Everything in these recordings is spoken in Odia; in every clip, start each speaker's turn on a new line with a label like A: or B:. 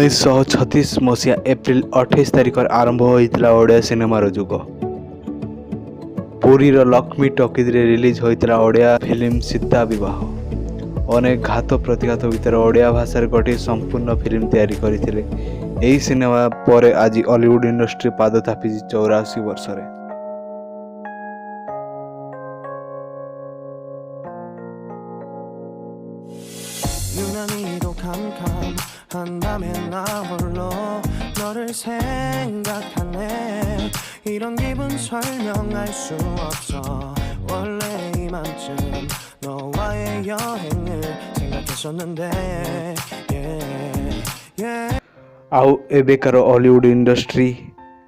A: 1936 ମସିହା ଏପ୍ରିଲ 28 ତାରିଖରେ ଆରମ୍ଭ ହୋଇଥିଲା ଓଡ଼ିଆ ସିନେମାର ଯୁଗ। ପୁରୀର ଲକ୍ଷ୍ମୀ ଟକିଜରେ ରିଲିଜ୍ ହୋଇଥିଲା ଓଡ଼ିଆ ଫିଲ୍ମ ସୀତା ବିବାହ। ଅନେକ ଘାତ ପ୍ରତିଘାତ ଭିତରେ ଓଡ଼ିଆ ଭାଷାରେ ଗୋଟିଏ ସମ୍ପୂର୍ଣ୍ଣ ଫିଲ୍ମ ତିଆରି କରିଥିଲେ। ଏହି ସିନେମା ପରେ ଆଜି ଅଲିଉଡ଼ ଇଣ୍ଡଷ୍ଟ୍ରି ପାଦ ଥାପିଛି 84 ବର୍ଷରେ।
B: 유난히도 캄캄한 밤에 나 홀로 너를 생각하네. 이런 기분 설명할 수 없어. 원래 이맘쯤 너와의 여행을 생각했었는데 yeah.
A: ଆଉ ଏବେକାର ଅଲିଉଡ଼ ଇଣ୍ଡଷ୍ଟ୍ରି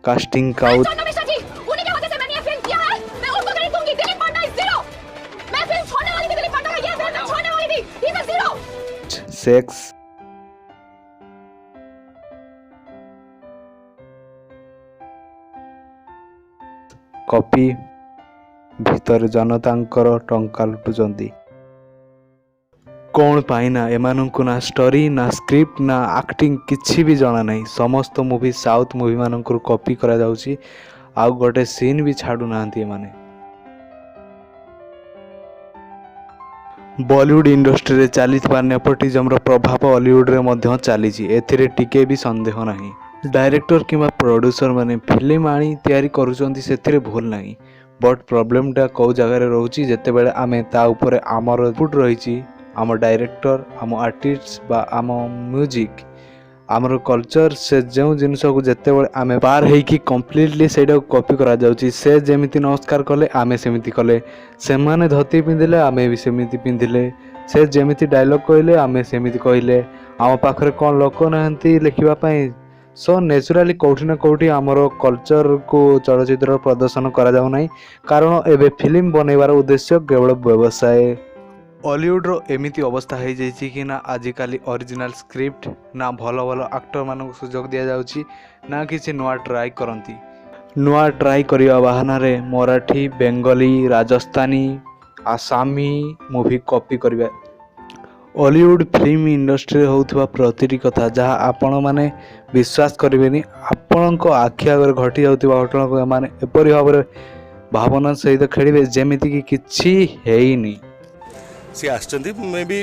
A: କାଷ୍ଟିଂ କାଉଚ୍,
C: चंदा मिश्रा जी, उन्हीं की वजह से मैंने ये फिल्म किया है। मैं उनको क्रेडिट दूंगी। दिलीप पांडा is zero. मैं फिल्म छोड़ने वाली थी दिलीप पांडा का। ये फिल्म मैं छोड़ने वाली थी। He is zero.
A: Sex, copy ଭିତରେ ଜନତାଙ୍କର ଟଙ୍କା ଲୁଟୁଛନ୍ତି। କ'ଣ ପାଇଁ ନା ଏମାନଙ୍କୁ ନା ଷ୍ଟୋରି, ନା ସ୍କ୍ରିପ୍ଟ, ନା ଆକ୍ଟିଂ କିଛି ବି ଜଣା ନାହିଁ। ସମସ୍ତ ମୁଭି ସାଉଥ୍ ମୁଭିମାନଙ୍କରୁ କପି କରାଯାଉଛି। ଆଉ ଗୋଟେ ସିନ୍ ବି ଛାଡ଼ୁନାହାନ୍ତି ଏମାନେ। ବଲିଉଡ଼ ଇଣ୍ଡଷ୍ଟ୍ରିରେ ଚାଲିଥିବା ନେପୋଟିଜମର ପ୍ରଭାବ ଅଲିଉଡ଼ରେ ମଧ୍ୟ ଚାଲିଛି, ଏଥିରେ ଟିକେ ବି ସନ୍ଦେହ ନାହିଁ। ଡାଇରେକ୍ଟର କିମ୍ବା ପ୍ରଡ୍ୟୁସର ମାନେ ଫିଲ୍ମ ଆଣି ତିଆରି କରୁଛନ୍ତି, ସେଥିରେ ଭୁଲ ନାହିଁ। ବଟ୍ ପ୍ରୋବ୍ଲେମଟା କେଉଁ ଜାଗାରେ ରହୁଛି? ଯେତେବେଳେ ଆମେ ତା ଉପରେ ଆମର ଇନପୁଟ୍ ରହିଛି, ଆମ ଡାଇରେକ୍ଟର, ଆମ ଆର୍ଟିଷ୍ଟ ବା ଆମ ମ୍ୟୁଜିକ୍, ଆମର କଲଚର, ସେ ଯେଉଁ ଜିନିଷକୁ ଯେତେବେଳେ ଆମେ ପାର ହେଇକି କମ୍ପ୍ଲିଟଲି ସେଇଟାକୁ କପି କରାଯାଉଛି। ସେ ଯେମିତି ନମସ୍କାର କଲେ, ଆମେ ସେମିତି କଲେ। ସେମାନେ ଧୋତି ପିନ୍ଧିଲେ, ଆମେ ବି ସେମିତି ପିନ୍ଧିଲେ। ସେ ଯେମିତି ଡାଇଲଗ୍ କହିଲେ, ଆମେ ସେମିତି କହିଲେ। ଆମ ପାଖରେ କ'ଣ ଲୋକ ନାହାନ୍ତି ଲେଖିବା ପାଇଁ? ସୋ ନ୍ୟାଚୁରାଲି କେଉଁଠି ନା କେଉଁଠି ଆମର କଲଚରକୁ ଚଳଚ୍ଚିତ୍ର ପ୍ରଦର୍ଶନ କରାଯାଉନାହିଁ, କାରଣ ଏବେ ଫିଲ୍ମ ବନେଇବାର ଉଦ୍ଦେଶ୍ୟ କେବଳ ବ୍ୟବସାୟ। ଅଲିଉଡ଼ର ଏମିତି ଅବସ୍ଥା ହେଇଯାଇଛି କି ନା ଆଜିକାଲି ଅରିଜିନାଲ୍ ସ୍କ୍ରିପ୍ଟ, ନା ଭଲ ଭଲ ଆକ୍ଟରମାନଙ୍କୁ ସୁଯୋଗ ଦିଆଯାଉଛି, ନା କିଛି ନୂଆ ଟ୍ରାଏ କରନ୍ତି। ନୂଆ ଟ୍ରାଏ କରିବା ବାହାନାରେ ମରାଠୀ, ବେଙ୍ଗଲୀ, ରାଜସ୍ଥାନୀ, ଆସାମୀ ମୁଭି କପି କରିବା। ଅଲିଉଡ଼ ଫିଲ୍ମ ଇଣ୍ଡଷ୍ଟ୍ରିରେ ହେଉଥିବା ପ୍ରତିଟି କଥା ଯାହା ଆପଣମାନେ ବିଶ୍ୱାସ କରିବେନି, ଆପଣଙ୍କ ଆଖି ଆଗରେ ଘଟି ଯାଉଥିବା ଘଟଣାକୁ ଏମାନେ ଏପରି ଭାବରେ ଭାବନା ସହିତ ଖେଳିବେ, ଯେମିତିକି କିଛି ହେଇନି।
D: ସିଏ ଆସିଛନ୍ତି, ମେ ବି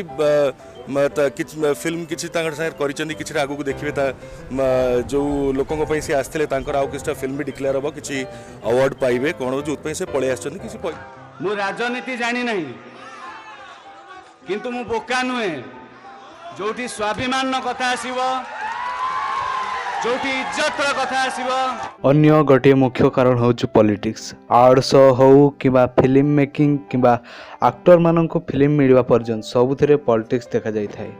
D: କିଛି ଫିଲ୍ମ କିଛି ତାଙ୍କ ସାଙ୍ଗରେ କରିଛନ୍ତି, କିଛିଟା ଆଗକୁ ଦେଖିବେ। ତା ଯେଉଁ ଲୋକଙ୍କ ପାଇଁ ସିଏ ଆସିଥିଲେ, ତାଙ୍କର ଆଉ କିଛିଟା ଫିଲ୍ମ ବି ଡିକ୍ଲେୟାର ହେବ, କିଛି ଆୱାର୍ଡ଼ ପାଇବେ କ'ଣ, ଯେଉଁଥିପାଇଁ ସେ ପଳେଇ ଆସିଛନ୍ତି କିଛି
E: ମୁଁ ରାଜନୀତି ଜାଣିନାହିଁ, କିନ୍ତୁ ମୁଁ ବୋକା ନୁହେଁ। ଯୋଉଠି ସ୍ୱାଭିମାନର କଥା ଆସିବ, ଯୋଉଠି ଇଜ୍ଜତର କଥା ଆସିବ,
A: ଅନ୍ୟ ଗୋଟିଏ ମୁଖ୍ୟ କାରଣ ହେଉଛି ପଲିଟିକ୍ସ। ଆୱାର୍ଡ଼ ଶୋ ହେଉ କିମ୍ବା ଫିଲ୍ମ ମେକିଂ କିମ୍ବା ଆକ୍ଟରମାନଙ୍କୁ ଫିଲ୍ମ ମିଳିବା ପର୍ଯ୍ୟନ୍ତ, ସବୁଥିରେ ପଲିଟିକ୍ସ ଦେଖାଯାଇଥାଏ।